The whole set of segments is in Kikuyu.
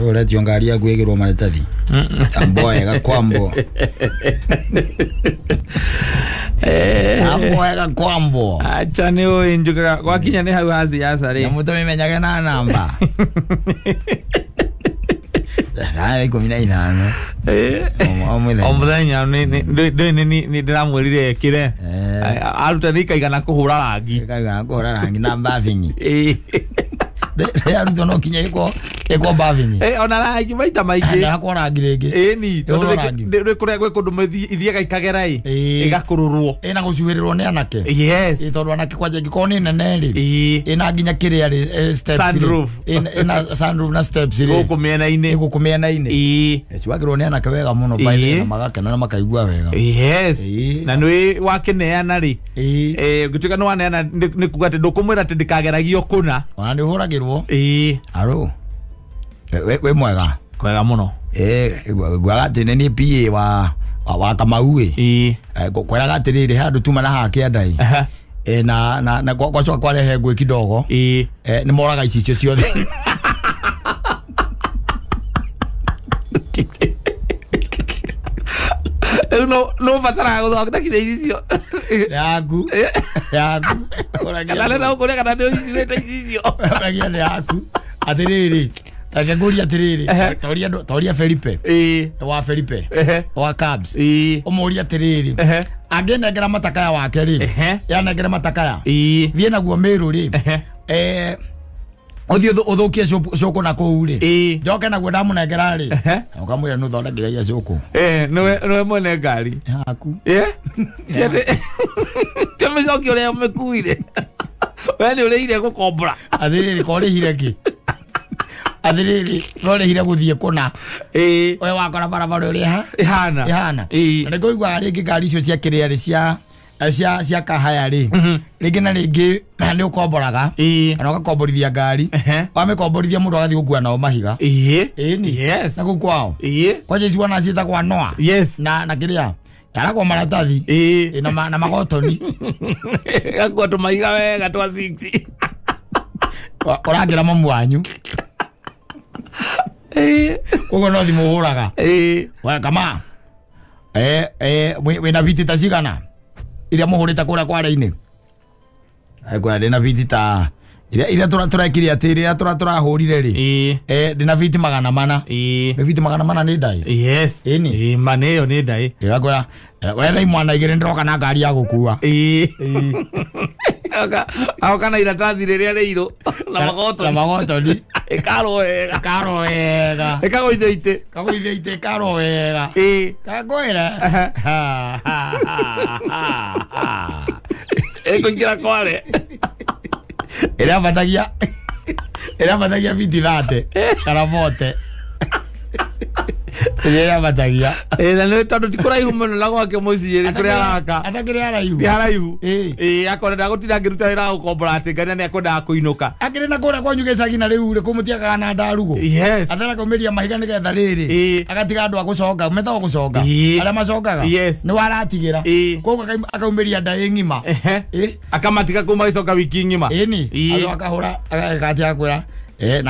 Uretio ngari yaku ĩkĩrwo maratathi. Amboega kwambo. Amboega kwambo. Acha nĩ ũĩ njugaga gwakinya nĩ hau ha siasa rĩ. Na mũtũmimenyage na namba. Na 15. O mũthenya nĩ ndĩramwĩrire ekĩre. Arutani ikaigana kũhũra rangi. Ikaigana kũhũra rangi na mbathingi. Arutwo no kinya ĩkwo mbathingi. Ona rangi maita maingĩ. Ndahakwo rangi rĩngĩ. Ĩni tondũ kũrĩa gwĩ kũndũ ithiaga ikagera ĩ ĩgakũrũrwo. Ĩna gũcuĩrĩrwo nĩ anake. Yes. Tondũ anake kwanja ingĩkorwo nĩ nene rĩ. Ĩna nginya kĩrĩa rĩ steps rĩ. Sunroof. Ĩna sunroof na steps rĩ. Gũkũ mĩena-inĩ. Gũkũ mĩena-inĩ. Ĩcuagĩrwo nĩ anake wega mũno by the way na magakena na makaigua wega. Yes. Na nĩ wakĩneana rĩ. Ũngĩtuĩka nĩ waneana nĩ kuga atĩ ndũkũmwĩra atĩ ndĩkageragio kũna. Ona nĩ ũhũragĩrwo. Aro. We mwega. Kwega mũno. Ngwaga atĩ nĩ niĩ PA wa Kamau ĩ. Kweraga atĩrĩrĩ handũ tuma na haha kĩanda ĩ. Na gwacoka kwarehe ngũĩ kidogo. Nĩ moraga icicio ciothe. Rĩu no ũbataraga gũthondekithia icicio. Yaku. Yaku. Kana no ũkũria kana nĩ ũiciũĩte icicio. Ũragia nĩ yaku. Atĩrĩrĩ. Reke ngũrie atĩrĩrĩ, toria Felipe. Wa Felipe. Wa Cubs. Ũmũrie atĩrĩrĩ. Angĩnengera matakaya wake rĩ. Yanengere matakaya. Thiĩ naguo Meru rĩ. Ũthiĩ ũthũkie cũkũ na kũu rĩ. Njoke naguo ndamũnengera rĩ. Ũkamwĩra nĩ ũthondekithagia cũkũ. Nĩwe mwene ngari. Yaku. Ti mĩcoki ũrĩa ũmĩkuire. We nĩ ũrĩire gũkombora. Atĩrĩrĩ korĩhire kĩ? Athiriri rorehire guthie kuna we wakora barabara uria ihana ihana na ngũigua rĩngĩ ngari icio cia kĩrĩa rĩ cia kahaya rĩ rĩngĩ na rĩngĩ nĩ ũkomboraga kana ũgakomborithia ngari wamĩkomborithia mũndũ agathiĩ gũkua nao mahiga ĩni yes na kũu kwao kwanja ici wona ciĩtagwo Noa yes na kĩrĩa yaragwo maratathi na magotoni gakua tũmahiga wega twa 6 ũrangĩra mamu wanyu. Koguo no thimũ ũhũraga. We kama wĩna viti ta cigana iria mũhũrĩte kũrĩa kware-inĩ? Kwara ndĩna viti ta iria tũrekire atĩ iria tũrahũrire rĩ. Ndĩna viti 400. Nĩ viti 400 nĩ ndai. Yes. Ĩni. Ma nĩ ĩyo nĩ ndai. Ĩgakwĩra wetha imwana igĩrĩ ndĩroka na ngari ya gũkua. Aoka na iratathi rĩrĩa rĩirũ na magotoni. Na magotoni. Ĩkarwo wega. Ĩkarwo wega. Ĩkagũithio itĩ. Kagũithio itĩ ĩkarwo wega. Kangwĩra. Ĩkũingĩra kware. Ĩrabatagia viti 30 kana 40. Ĩrabatagia. Na nĩ tondũ ti kũraihu mũno na gwake mũciĩ rĩ kũrĩa araka. Atakĩrĩ haraihu. Ti haraihu. Akorwo ndagũtinda ngĩruta wĩra wa gũkombora atĩ ngania nĩ akwendaga kũinũka. Akĩrĩ na kũrĩa kwanyu gĩcagi na rĩu rĩ kũmũtiagaga na ndarugũ. Yes. Athera kaumĩria mahiga nĩgetha rĩrĩ. Agatiga andũ a gũconga, metagwo gũconga. Arĩa macongaga. Yes. Nĩ waratigĩra. Koguo akaumĩria nda ĩ ng'ima. Akamatiga kũu magĩcoka wiki ng'ima. Ĩni. Akahũra agatiga kwĩra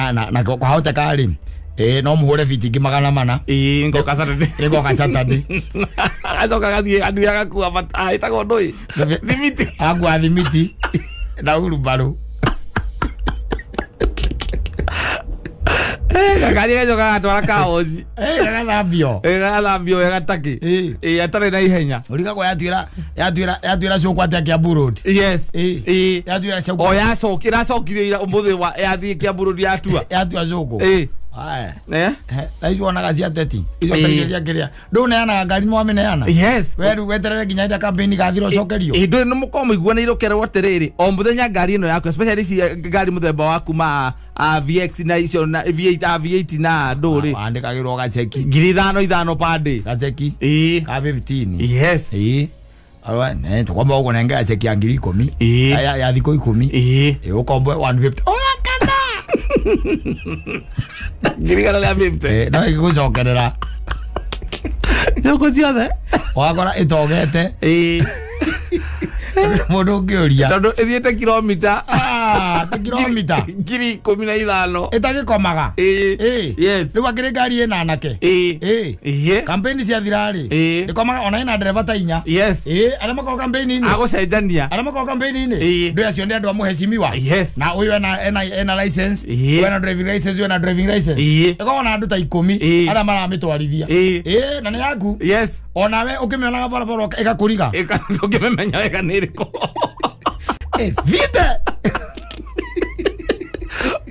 na kwahoteka rĩ. No muhũre viti ingĩ 400. Ngoka Saturday. Ngoka Saturday. Agacoka agathiĩ andũ agakua ĩtagwo ndũĩ. Thimiti. Agakua thimiti na wheelbarrow. Gakari gacoka gatwara kaoci. Gagathambio. Gagathambio wega takĩ. Atarĩ na ihenya. Ũrigagwo yatuĩra cũkũ atĩa Kiambu Road. Yes. Yatuĩra cũkũ. O yacoki ĩracokire ira ũmũthĩ yathiĩ Kiambu Road yatua. Yatua cũkũ. Aya. Na icio wonaga cia teti. Icio icio cia kĩrĩa. Ndũneanaga ngari nĩ wamĩneana. Yes. We rĩu weterere nginya hĩndĩ ya campaign ĩgathira ũcokerio. Ndũĩ nĩ mũkorwo mũiguanĩire ũkerwo atĩrĩrĩ o mũthenya ngari ĩno yaku especially ici ngari mũthemba waku ma VX na icio na V8 V8 na ndũ rĩ. Wandĩkagĩrwo gaceki. 5,000 per day. Gaceki. Ka 15. Yes. Tukomba ũkũnengera ceki ya 10,000. Ya thikũ 10. Ũkombe 150. Ũgakena. 150. No ĩgĩgũcokerera. Cũkũ ciothe. Ũgakora ĩtogete. Mũndũ ũngĩũria. Tondũ ĩthiĩte kilomita Ta kilomita 15,000 ĩtagĩkomaga. Yes. Rĩu akĩrĩ ngari ĩna anake. Campaign ciathira rĩ ĩkomaga ona ĩna ndereba ta inya. Yes. Arĩa makoragwo campaign-inĩ. Agũcenjania. Arĩa makoragwo campaign-inĩ. Ndũ acio nĩ andũ a mũhecimiwa. Yes. Na ũyũ ena license, ũyũ ena driving license, ũyũ ena driving license. Ĩkoragwo na andũ ta 10 arĩa maramĩtwarithia. Na nĩ yaku. Yes. Onawe ũkĩmĩonaga barabara ĩgakũriga. Ndũngĩmĩmenya wega nĩ ĩrĩkũ. Thiĩte.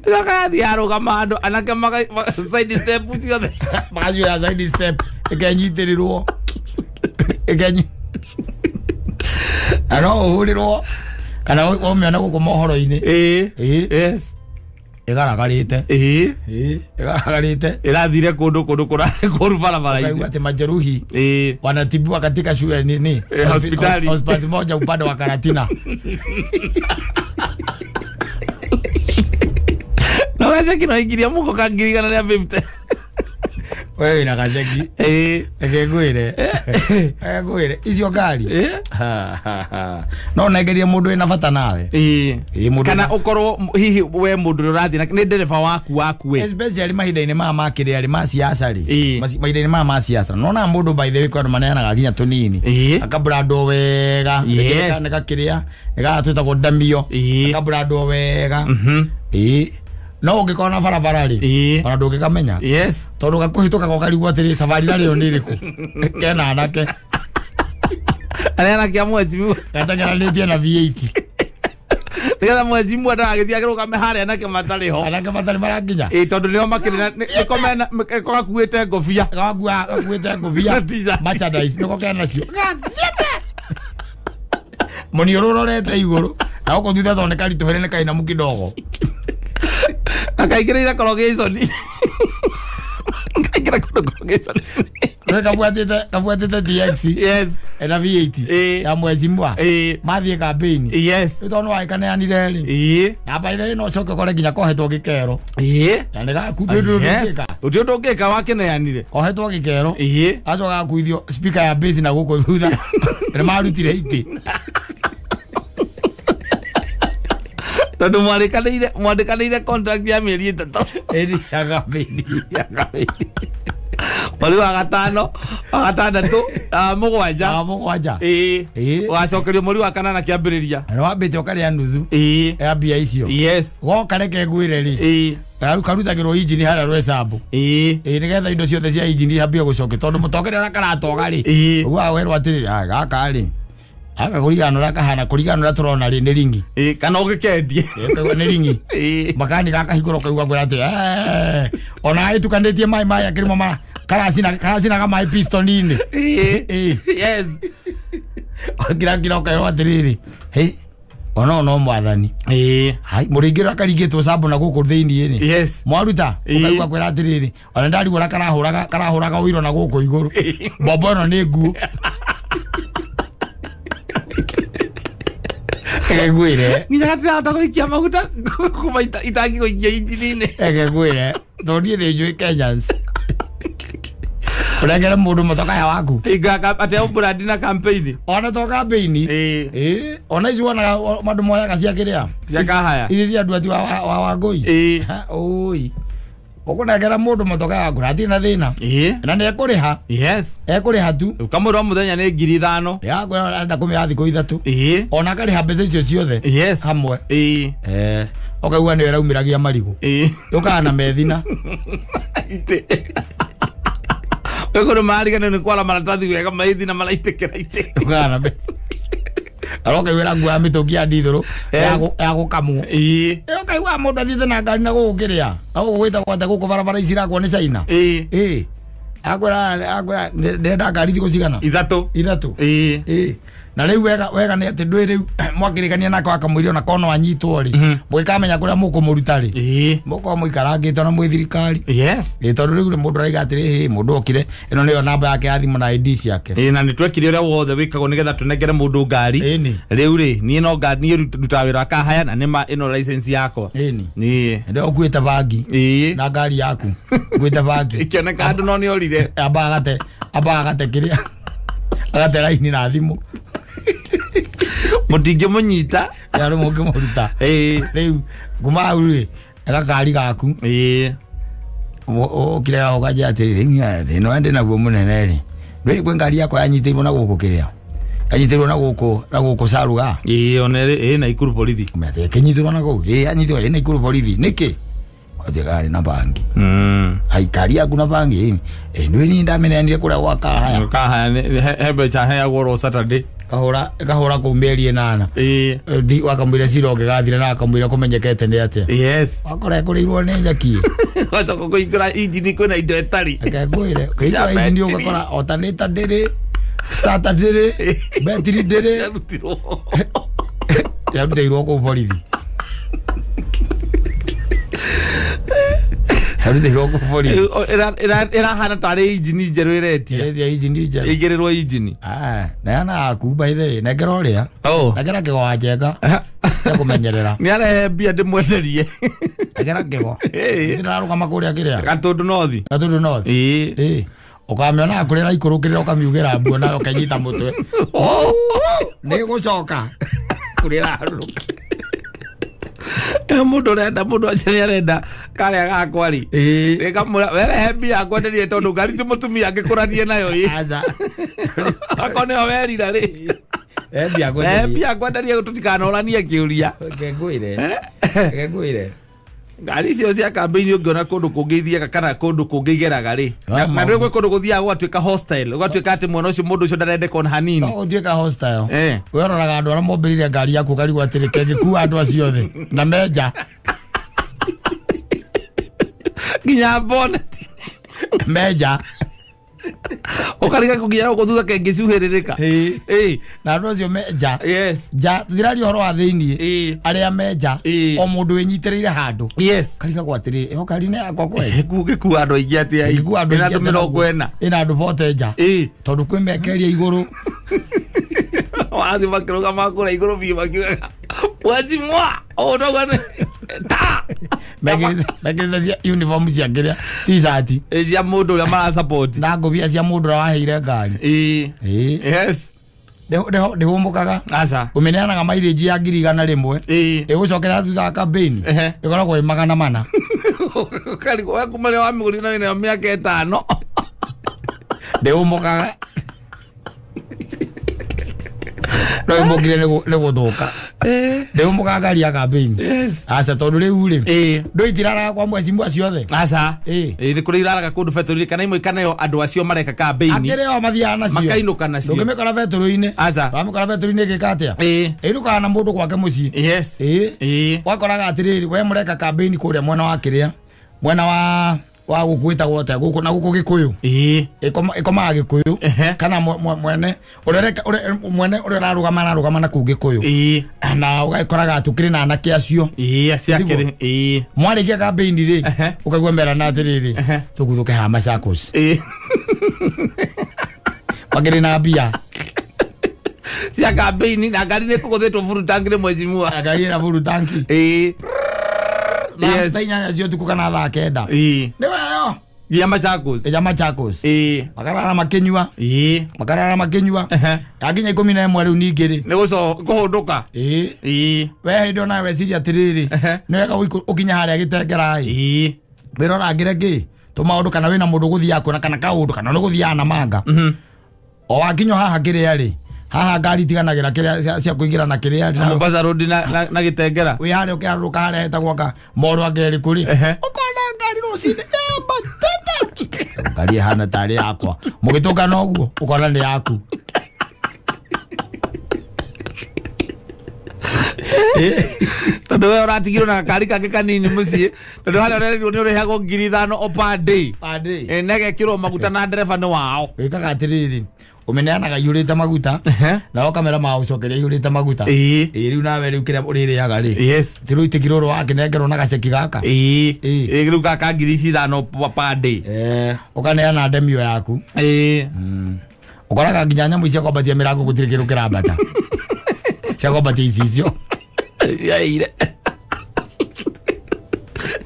Ĩcoka yathiĩ yarũgama handũ anake side step ciothe. Magacuĩra side step ĩkenyitĩrĩrwo. Na no ũhũrĩrwo kana ũmĩone gũkũ mohoro-inĩ. Yes. Ĩgaragarĩte. Ĩgaragarĩte. Ĩrathire kũndũ kũrarĩ kũru barabara-inĩ. Ũkaigua atĩ majeruhi wanatibiwa katika shule nini? Hospitali. Hospitali moja upande wa Karatina. No gaceki no ikiria mũko ka 1,150. Wewe wĩna gaceki. Reke ngwĩre. Reke ngwĩre icio ngari. No nengerie mũndũ wĩna bata nawe. Kana ũkorwo hihi we mũndũ ũrĩa ũrathiĩ nĩ ndereba waku we. Especially mahinda-inĩ maya ma kĩrĩa rĩ ma siasa rĩ. Mahinda-inĩ maya ma siasa. Nona mũndũ by the way kwĩ andũ maneanaga nginya tũnini. Akabrandwo wega. Nĩ gakĩrĩa nĩ gatwĩtagwo ndamio. Akabrandwo wega. No ũngĩkorwo na barabara rĩ ona ndũngĩkamenya. Yes. Tondũ gakũhĩtũka gokarigwo atĩrĩ safari narĩo nĩ ĩrĩkũ. Kena anake. Arĩa anake a mheshimiwa. Gatengeranĩtie na V8. Nĩgetha mheshimiwa ndagagĩthiĩ akĩrũgame harĩa anake matarĩ ho. Anake matarĩ marakinya. Tondũ nĩo makĩrĩ nĩko gakuĩte ngobia. Gakuĩte ngobia. Merchandise nĩko kenacio. Gathiĩte. Mũniũrũ ũrorete igũrũ. Na gũkũ thutha tondũ nĩ karitũhĩre nĩ kainamu kidogo. Akaingĩrĩire corrugation. Akaingĩra kũndũ corrugation. Kabuatĩte TX. Yes. Ena V8 ya mheshimiwa. Mathiĩ campaign. Yes. Rĩu tondũ nĩwagĩkaneanire rĩ. Na by the way no ũcoke ũkore nginya kohetwo gĩkero. Na nĩ gaku ndũĩ ũndũ ũngĩka. Gũtirĩ ũndũ ũngĩka wakĩneanire. Kohetwo gĩkero. Gacoka gakuithio speaker ya bass na gũkũ thutha. Nĩ marutire itĩ. Tondũ mwandĩkanĩire contract ya mĩeri 3. Ĩri ya campaign. Mweri wa 5, wa 6, 7. 7. Ũgacokerio mweri wa 8 kĩambĩrĩria. Na wambĩte ũkarĩa nuthu. Ya mbia icio. Yes. Woka reke ngwĩre rĩ. Karutagĩrwo injini harĩa Rwecambu. Nĩgetha indo ciothe cia injini ciambie gũcokia tondũ mũtongoria ũrĩa karatoga rĩ. Ũguo werwo atĩrĩrĩ gaka rĩ. Aka kũringana ũrĩa kahana kũringana ũrĩa tũrona rĩ nĩ ringi. Kana ũgĩkendie. Nĩ ringi. Makani gakahingũra ũkaigua ngwĩra atĩ ona ĩtukanĩtie maĩ maya kĩrĩmo ma karacinaga maĩ piston-inĩ. Yes. Ngira ũkaĩrwo atĩrĩrĩ. Ona no mwathani. Hai mũrĩngĩ ũrĩa karingĩtwo sambo na gũkũ thĩinĩ rĩ. Yes. Mwaruta ũkaigua kwĩra atĩrĩrĩ ona ndarigwo ũrĩa karahũraga ũiro na gũkũ igũrũ. Mbombo ĩno nĩ nguũ. Ege nginya gatirahota gũikia maguta kuma itangi gũikia injini-inĩ. Ege ngwĩre tondũ niĩ nĩ njũĩ Kenyans. Ũrengere mũndũ mũtokaya waku. Atĩ aũbrandi na campaign. Ona to campaign. Ona ici wonaga andũ moyaga cia kĩrĩa. Cia kahaya. Ici cia andũ ati wa Wangũi. Ũi. Ũkũnengera mũndũ mũtokaya waku na hatirĩ na thĩna. Na nĩ ekũrĩha. Yes. Ekũrĩha tu. Ũkamwĩra o mũthenya nĩ 5,000. Yakwĩra arenda kũmĩoya thikũ 3. Ona akarĩha mbeca icio ciothe. Yes. Hamwe. Ũkaigua nĩwe ĩraumĩragia marigũ. Yũkaga na methina. Ũkũrũ marigana nĩ kwara maratathi wega maithina maraitĩkĩra itĩ. Yũkaga na methina. Arokaigua nguo ya mĩtũngi ya ndithũrũ ya gũkamwo. Ũkaigua mũndũ athiĩte na ngari na gũkũ kĩrĩa. Na gũkũ gwĩtagwo atĩa gũkũ barabara ici irakwo nĩ China. Akwĩra ndĩrenda ngari thikũ cigana? 3. 3. Na rĩu wega nĩ atĩ ndũĩ rĩu mwakĩrĩkania nake wakamwĩra ona korwo no anyitwo rĩ. Mũgĩkamenya kũrĩa mũkũmũruta rĩ. Mũkorwo mũikarangĩte ona mwĩ thirikari. Yes. Tondũ rĩu mũndũ araiga atĩrĩ mũndũ okire ĩno nĩyo namba yake ya thimũ na ID ciake. Na nĩ twekire ũrĩa wothe wĩkagwo nĩgetha tũnengere mũndũ ngari. Rĩu rĩ niĩ no ngari niĩ ndutaga wĩra wa kahaya na nĩma ĩno license yakwa. Nĩ ũkuĩte bangi. Na ngari yaku. Ũkuĩte bangi. Ĩkĩoneka andũ no nĩ orire. Amba agate kĩrĩa. Agate raini na thimũ. Mũtingĩmũnyita. Yarĩ mũngĩmũruta. Rĩu kuma hau rĩ gakari gaku. Ũkire ũkanjĩra atĩrĩrĩ thĩna ũrĩa ndĩnaguo mũnene rĩ ndũĩ kwĩ ngari yakwa yanyitĩirwo na gũkũ kĩrĩa yanyitĩirwo na gũkũ Saruga. Ona ĩ Naikuru borithi. Kĩnyitĩrwo na kũu yanyitĩrwo ĩ Naikuru borithi nĩkĩ? Ngari na bangi. Ai ngari yaku na bangi ndũĩ niĩ ndamĩneanire kũrĩa gwa Kahaya. Kahaya he mbeca heagwo ro Saturday. Kahũra kũu mĩeri 8. Wakamwĩra cira ũngĩgathira na akamwĩra kũmenyekete nĩ atĩa. Yes. Wakora ekũrĩirwo nĩ nyeki. Wacoka kũhingũra injini kwĩna indo ĩtarĩ. Reke ngwĩre kũhingũra injini ũgakora alternator ndĩrĩ, starter ndĩrĩ, betiri ndĩrĩ. Yarutirwo. Yarutĩirwo kũu borithi. Yarutĩirwo kũu borithi. Ĩrahana tarĩ injini njerũ ĩretia. Ĩretia injini njerũ. Ĩigĩrĩrwo injini. Neana yaku by the way, nengera ũrĩa. Nengera kĩgo wa njenga. Ya kũmenyerera. Nĩ arehe mbia ndĩmwenderie. Nengera kĩgo. Ndĩrarũgama kũrĩa kĩrĩa. Gatũndũ North. Gatũndũ North. Ũkamĩona kũrĩa ĩraikũrũkĩrĩra ũkamiugĩra mbuo nayo ũkenyita mũtwe. Nĩ gũcoka. Kũrĩa ĩraharũrũka. Mũndũ ũrenda mũndũ acio arenda karĩa gakwa rĩ. Nĩkamwĩra werehe mbia ngwenderie tondũ ngari ti mũtumia angĩkũranie nayo ĩ. Aca. Akorwo nĩyo werira rĩ. Mbia ngwenderie. Mbia ngwenderie tũtikanoranie kĩũria. Reke ngwĩre. Reke ngwĩre. Ngari icio cia kambĩini ũngĩona kũndũ kũngĩ ithiaga kana kũndũ kũngĩ igeraga rĩ. Na rĩu gwĩ kũndũ gũthiaga gũgatuĩka hostile, gũgatuĩka atĩ mwena ũcio mũndũ ũcio ndarendeka ona hanini. No gũtuĩka hostile. We ũroraga andũ arĩa mombĩrire ngari yaku ũkarigwo atĩrĩ kĩngĩkua andũ acio othe na menja. Nginya bonnet. Menja. Ũkariga kũnginya gũkũ thutha kĩngĩcuhĩrĩrĩka. Na andũ acio menja. Yes. Nja ndĩraria ũhoro wa thĩiniĩ. Arĩa menja o mũndũ wĩnyitĩrĩire handũ. Yes. Karigagwo atĩrĩ ĩyo ngari nĩ yakwa kweli. Gĩkua andũ aingĩ atĩa? Gĩkua andũ Ĩna aingĩ andũ 40. Ĩna andũ 40 nja. Tondũ kwĩ mekeria igũrũ. Wathiĩ makĩrũgama kũrĩa igũrũ biũ makiugaga Mheshimiwa ũũ noguo nĩ ta. Mekĩrĩte cia uniform cia kĩrĩa t-shirt. Cia mũndũ ũrĩa mara support. Na ngũbia cia mũndũ ũrĩa waheire ngari. Yes. Ndĩhũmũkaga. Aca. Ũmĩneanaga mileage ya 100,000. Ĩgũcokera thutha wa campaign. Ĩkoragwo ĩ 400. Ũkarigwo we kuma rĩrĩa wamĩgũrire na wĩnayo mĩaka 5. Ndĩhũmũkaga. No ĩmũkire nĩ gũthũka. Ndĩhũmũkaga ngari ya campaign. Yes. Aca tondũ rĩu rĩ ndũ itiraraga kwa mheshimiwa ciothe. Aca. Nĩ kũrĩ iraraga kũndũ betũrũ-inĩ kana imwe ikaneo andũ acio mareka campaign. Akĩrĩ o mathiaga nacio. Makainũka nacio. Ndũngĩmĩkora betũrũ-inĩ. Aca. Wamĩkora betũrũ-inĩ ĩgĩka atĩa? Ĩinũkaga na mũndũ gwake mũciĩ. Yes. Wakoraga atĩrĩrĩ we mũreka campaign kũrĩa mwena wa kĩrĩa mwena wa gũkũ gwĩtagwo atĩa gũkũ na gũkũ Gĩkũyũ. Ĩkomaga Gĩkũyũ kana mwene ũrĩa mwene ũrĩa ũrarũgama ararũgama na kũu Gĩkũyũ. Na ũgagĩkoraga atĩ ũkĩrĩ na anake acio. Acio akĩrĩ. Mwarĩkia campaign rĩ ũkaigua merana atĩrĩrĩ tũguthũke haha Machakos. Makĩrĩ na mbia cia campaign na ngari nĩ kũgũthĩtwo full tank nĩ mheshimiwa. Ngari ĩna full tank. Yes. Thaa 8 cia ũtukũ kana thaa 9. Nĩ weyo. Nginya Machakos. Nginya Machakos. Makarara makĩnyua. Makarara makĩnyua. Yakinya 11 rĩu ningĩ rĩ. Nĩ kũhũndũka. We hĩndĩ ona weciria atĩrĩrĩ nĩ wega ũkinya harĩa gĩtengera ĩ. Wĩrorangĩre kĩ tũmaũndũ kana wĩna mũndũ ũgũthiaga kuona kana kaũndũ kana nĩ ũgũthiaga na manga. O wakinya haha kĩrĩa rĩ haha ngari itiganagĩra kĩrĩa cia kũingĩra na kĩrĩa na Mombasa Road na Gĩtengera. Wĩ harĩa ũkĩharũrũka harĩa hetagwo ka Moro Kerĩ kũrĩ. Ũkona ngari rũcinĩ ĩambatĩte. Ngari ĩhana tarĩ yakwa. Mũgĩtũngana ũguo ũkona nĩ yaku. Tondũ we ũratigirwo na gakari kangĩ kanini mũciĩ tondũ harĩa ũrerirwo nĩ ũrĩhagwo 5,000 o per day. Na ĩgekĩrwo maguta na ndereba nĩ wao. Wĩkaga atĩrĩrĩ ũmĩneanaga iyũrĩte maguta na ũkamera magũcokeria iyũrĩte maguta. Rĩu nawe rĩu kĩrĩa ũrĩrĩaga rĩ ti rĩu itikirwo ũrĩa wakĩnengerwo na gaceki gaka. Rĩu gaka 5,000 per day. Ũkaneana ndemio yaku. Ũkoraga nginya nyamũ icio kwambatia mĩrango gũtirĩ kĩndũ kĩrambata. Cia kwambatia icicio. Ciaire.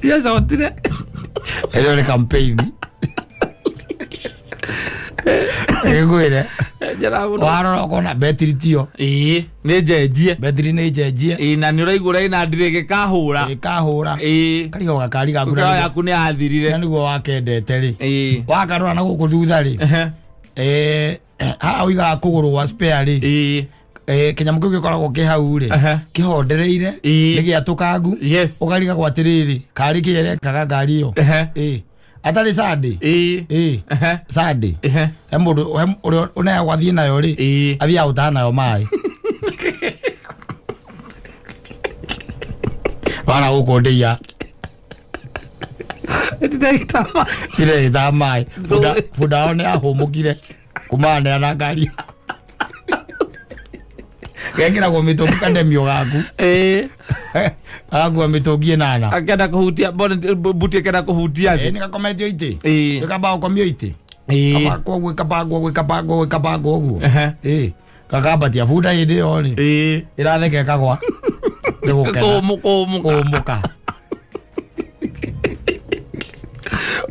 Ciacotire. Ĩno nĩ campaign. Ngwĩre. Njara muno. Warora ukona betiri tio. Ĩĩ, nĩ njenjie. Betiri nĩ njenjie. Ĩĩ, na nĩ ũraigua ĩna ndirĩ gĩkahũra. Gĩkahũra. Ĩĩ. Karigo gakari gaku na yaku nĩ yathirire. Na nĩguo wakendete rĩ. Ĩĩ. Wakarora na gũkũ thutha rĩ. Haha ũigaga kũgũrũ gwa spare rĩ. Ĩĩ. Kĩnyamũ kĩu gĩkoragwo kĩ hau rĩ. Kĩhondereire. Nĩ gĩatũkangu. Yes. Ũkarigagwo atĩrĩrĩ, karĩ kĩ ĩrekaga ngari ĩyo. Ĩĩ. Atarĩ Sunday. Ĩĩ. Sunday. He mũndũ ũrĩa ũneagwo athiĩ nayo rĩ. Athiaga gũtaha nayo maĩ. Wana gũkũ ndĩia. Ĩtĩtagĩta maĩ. Bunda wao nĩ ahũmũkire kumana na ngari. Gekĩragwo mĩtũngi kademio gaku. Ĩĩ. Agakua mĩtũngi ĩnana. Akĩenda kũhutia buti akĩenda kũhutia thĩ. Ĩĩ, nĩ gakometio itĩ. Ĩĩ. Gĩkambaga gũkomio itĩ. Ĩĩ. Gabangwo ũguo, gĩkabangwo ũguo, gĩkabangwo ũguo, gĩkabangwo ũguo. Ĩĩ. Gakambatia bunda hĩndĩ ĩyo rĩ. Ĩĩ. Ĩratheka ĩkagwa. Nĩ gũkena. Kũmũka. Kũmũka.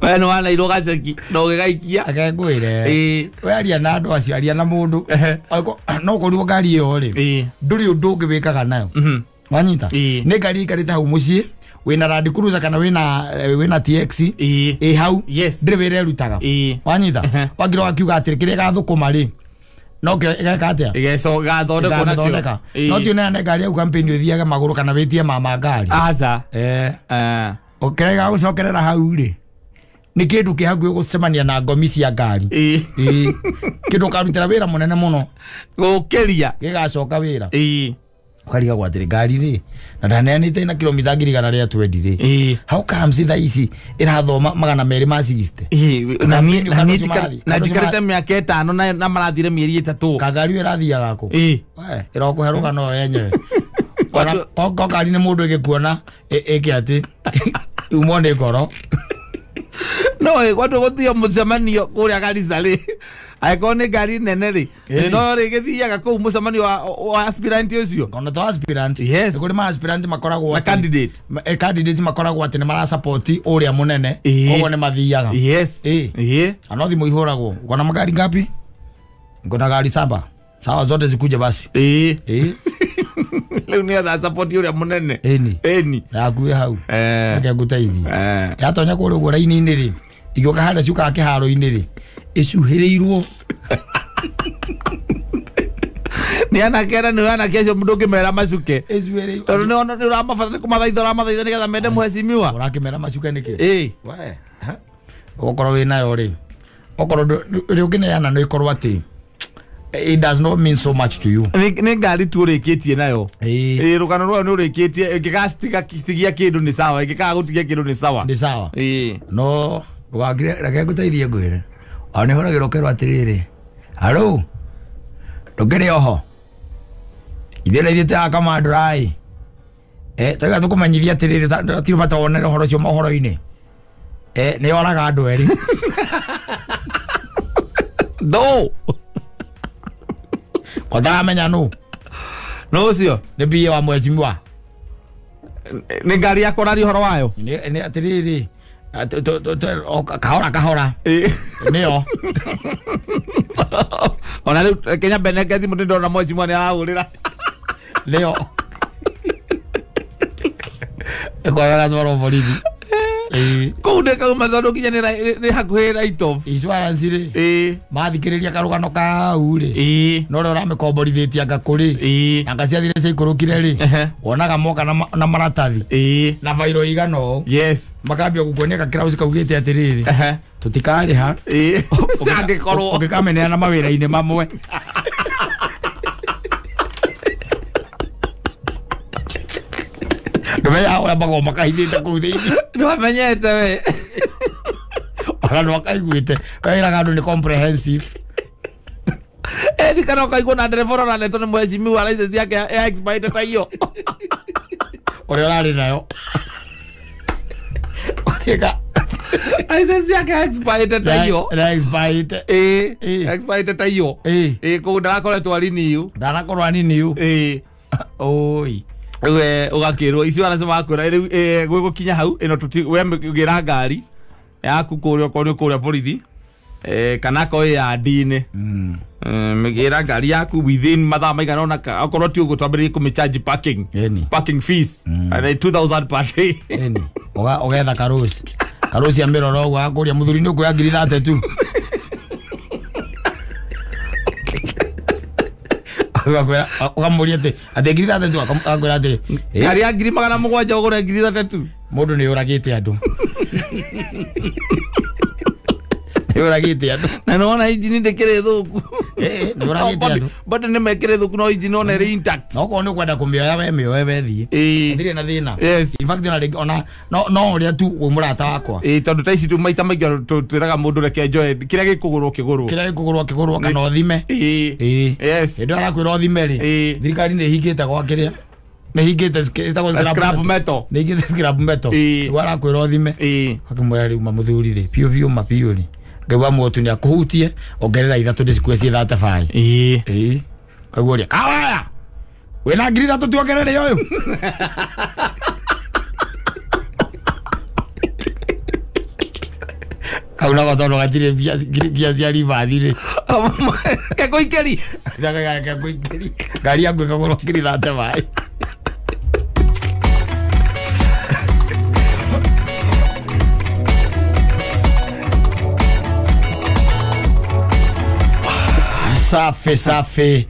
We nĩ wanairwo gaceki na ũgĩgaikia. Reke ngwĩre. Ĩĩ. We aria na andũ acio, aria na mũndũ. No ũkorirwo ngari ĩyo rĩ. Ĩĩ. Ndũrĩ ũndũ ũngĩ wĩkaga nayo. Wanyita? Ĩĩ. Nĩ ngari ĩikarĩte hau mũciĩ, wĩna Land Cruiser kana wĩna TX. Ĩĩ. Ĩ hau. Yes. Ndĩrĩ wĩra ĩrutaga. Ĩĩ. Wanyita? Wagira wakiuga atĩrĩ kĩrĩa ĩgathũkũma rĩ. No kĩo ĩgeka atĩa? Ĩgathondekwo nakĩo. Ĩgathondeka. No ti ũneane ngari yaku campaign ũthiage magũrũ kana wĩtie mama ngari. Aca. Kĩrĩa gĩgagũcokerera hau rĩ. Nĩ kĩndũ kĩ hakuhĩ gũcemania na ngomi cia ngari. Ĩĩ. Ĩĩ. Kĩndũ ũkarutĩra wĩra mũnene mũno. Gũkĩria. Gĩgacoka wĩra. Ĩĩ. Ũkarigagwo atĩrĩ ngari rĩ, na ndaneanĩte na kilomita 120 rĩ. Ĩĩ. How comes thaa ici ĩrathoma 260? Ĩĩ, na niĩ na njikarĩte mĩaka 5 na marathire mĩeri 3. Kangari ĩyo ĩrathiaga kũ? Ĩĩ. We, ĩrokũhe rũgano yo yenyewe. Ko ngari nĩ mũndũ ĩgĩkuona ĩke atĩ umwo nĩ ngoro. No, gwatũ gũthio mũcemanio kũrĩa Garissa rĩ. Angĩkorwo nĩ ngari nene rĩ, no rĩ gĩthiaga kũu mũcemanio wa aspirant ũcio. Ona to aspirant. Yes. Nĩ kũrĩ ma aspirant makoragwo Na atĩ candidate. Candidate makoragwo atĩ nĩ marasupport ũrĩa mũnene, koguo nĩ mathiaga. Yes. Ĩĩ. Ĩĩ. Ano thimũ ihũragwo. Uko na magari ngapi? Niko na gari 7. Sawa, zote zikuje basi. Ĩĩ. Ĩĩ. Rĩu nĩ etha support ũrĩa mũnene. Ĩni. Ĩni. Yakuĩ hau. Reke ngũteithie. Yatonya kũrĩa ũguo raini-inĩ rĩ, igĩũka harĩa ciũkaga kĩharo-inĩ rĩ, ĩcuhĩrĩirwo. Nĩ anake na nĩ anake acio mũndũ ũngĩmera macuke. Ĩcuhĩrĩirwo. Tondũ nĩ ũramabatara kũmathaitha ũramathaitha nĩgetha mende mũhecimiwa. Ũrakĩmera macuke nĩkĩ? Ĩĩ. We. Okorwo wĩ nayo rĩ, okorwo rĩ ũngĩneana no ĩkorwo atĩ it does not mean so much to you. Nĩ ngari tu ũrĩkĩtie nayo. Ĩĩ. Ĩĩ, rũgano rwayo nĩ ũrĩkĩtie, ĩngĩgacitigia kĩndũ nĩ sawa, ĩngĩkaga gũtigia kĩndũ nĩ sawa. Nĩ sawa. Ĩĩ. No ndũgakire, reke ngũteithie ngwĩre. Ona nĩ hũragĩrwo ũkerwo atĩrĩrĩ, haro, ndũkĩrĩ oho. Ithuĩ na ithuĩ twĩ a Kamandũra-ĩ. Tũiga tũkũmenyithia atĩrĩrĩ, tatiuma matonere ũhoro ũcio mohoro-inĩ. Nĩ yoraga andũ erĩ. No. Kotaramenya nũ? Nũ ũcio? Nĩ PA wa mheshimiwa. Nĩ ngari yakwa ũraria ũhoro wayo? Nĩ atĩrĩrĩ, kahora kahora. Ĩĩ. Nĩyo. Ona rĩu Kenya Beneke thimũ nĩ ndona mheshimiwa nĩ arahũrĩra. Nĩyo. Ĩkoyaga twarwo borithi. Ĩĩ. Kũu nĩ kauma tondũ nginya nĩ hakuhĩ right off. Insurance rĩ. Ĩĩ. Mathikĩrĩria karũgano kau rĩ. Ĩĩ. No ũrĩa ũramĩkomborithĩtie anga kũrĩ. Ĩĩ. Anga ciathire ciaikũrũkire rĩ. Wonaga moka na maratathi. Ĩĩ. Na bairo igana ũũ. Yes. Makambia gũkuonia gakĩraũci kaugĩte atĩrĩrĩ. Tũtikarĩha. Ĩĩ. Angĩkorwo ũngĩkameneana mawĩra-inĩ mamwe. Ndũmenyaga ũrĩa magoma kahithĩte kũu thĩinĩ. Ndwamenyete we. Ona ndwakaiguĩte. Wĩraga andũ nĩ comprehensive. Ĩni kana ũkaigua na ndereba ũraretwo nĩ mheshimiwa license yake ya expired ta iyo. Ũrĩa ũrarĩ nayo. Ũtiĩka. License yake expired ta iyo. Na expired. Ĩĩ. Expired ta iyo. Ĩĩ. Ĩĩ, koguo ndarakoretwo renew. Ndanakorwo renew. Ĩĩ. Oi. We ũgakĩrwo icio arĩa makwĩra rĩu gwĩgũkinya hau ĩno we ngĩra ngari yaku kũrĩa okorwo nĩ kũrĩa borithi. Kana akorwo yandi-inĩ. Mĩgĩra ngari yaku within mathaa maigana ũna, okorwo ti ũguo twambĩrĩrie kũmĩcharge parking. Ĩni. Parking fees. And 2000 per day. Ĩni. Ũgetha karosi. Karosi amĩrora ũguo akũria mũthuri nĩ ũkuoya ngiri 32. Ũkamũria atĩ ngiri 32, akakwĩra atĩ Ngari ya ngiri 700 ũgũre ngiri 32. Mũndũ nĩ ũragĩte andũ. Nĩ ũragĩte andũ. Na nĩwona injini ndĩkĩrĩ thũku. Nĩ ũragĩte andũ. Bado nĩ mekĩrĩ thũku no injini ona ĩrĩ intact. No okorwo nĩ ũkwenda kũmĩoya we mĩoe we thiĩ. Hatirĩ na thĩna. Yes. In fact ona rĩngĩ ona no ũrĩa tu wĩ mũrata wakwa. Tondũ ta ici tu maita maingĩ twĩraga mũndũ reke njoe kĩrĩa gĩkũgũrwo kĩgũrwo. Kĩrĩa gĩkũgũrwo kĩgũrwo kana ũthime. Yes. Hĩndĩ ĩyo arakwĩra ũthime rĩ. Thirikari nĩ ĩhingĩte gwa kĩrĩa. Nĩ hingĩte ĩtagwo Scrap metal. Nĩ hingĩte scrap metal. Nĩguo arakwĩra ũthime. Akĩmwĩra rĩu mamũthuri rĩ biũ biũ ma biũ rĩ. Ngai wa muotu nĩ akũhutie ongerera ithatũ ndĩcikue ciĩ 35. Kaguo ũrĩa kawaya wĩna ngiri 3 tuongerere ũyũ. Kau nako tondũ gatirĩ mbia cia ribathi rĩ. Kekũikĩri. Kekũikĩri. Ngari yaku ĩkagũrwo ngiri 35. Safi safi.